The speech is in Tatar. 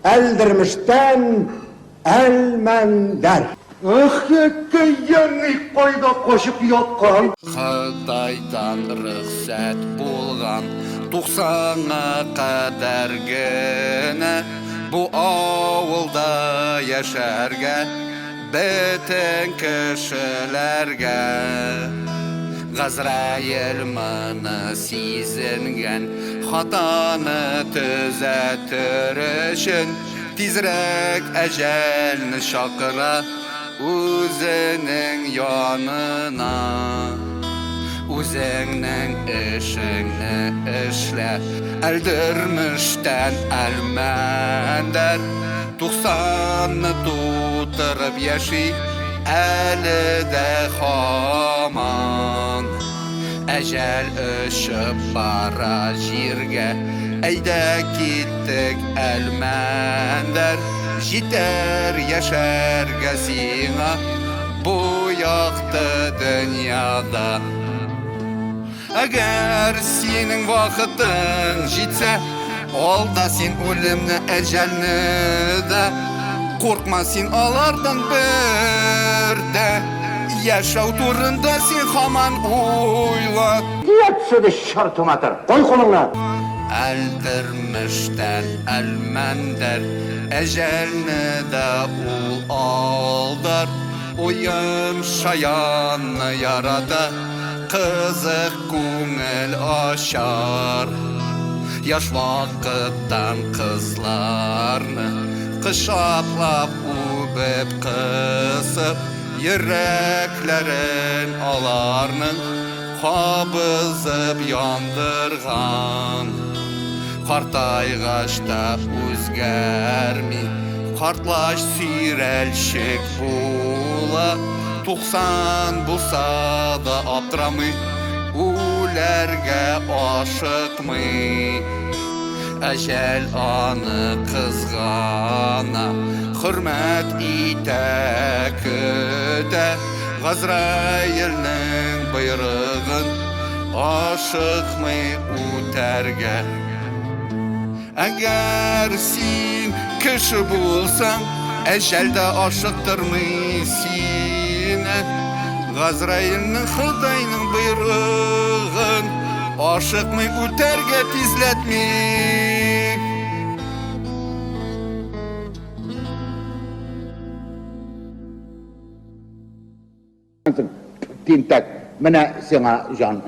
Әлдермештән Әлмәндәр. Эх, әткәй, кайда качып яткан? Кытайдан рөхсәт булган 90-га кадәр генә бу авылда яшәргә бөтен кешеләргә. Газраил моны сизенгән, хатаны төзәтер өчен тизрәк әҗәлне чакыра үзенең янына. Үзеңнең эшеңне эшлә, Әлдермештән Әлмәндәр 90-ны тутырып яши әле дә һаман. Әҗәл очып бара җиргә, әйдә киттек, Әлмәндәр, җитәр яшәргә сиңа бу якты дөньяда. Әгәр синең вакытың җитсә, алда син үлемне, әҗәлне дә. Куркма син алардан бер дә. Яшәү турында син һаман уйла. Отсюда, черту матер! Куй кулыңны! Әлдермештән Әлмәндәр, әҗәлне дә ул алдар. Уен шаянны ярата, кызык күңел ачар. Яшь вакыттан кызларны кочаклап, үбеп, кысып, йөрәкләрен аларның кабызып яндырган. Картайгач та үзгәрми, картлач сөйрәлчек була. 90 булса да аптырамый, үләргә ашыкмый. Әҗәл аны кызгана, хөрмәт итә, көтә. Газраилнең боерыгын ашыкмый үтәргә. Әгәр син кеше булсаң, әҗәл дә ашыктырмый сине. Газраилнең, Ходайның боерыгын ашыкмый үтәргә тизләтми. Тинтәк, менә сиңа җан.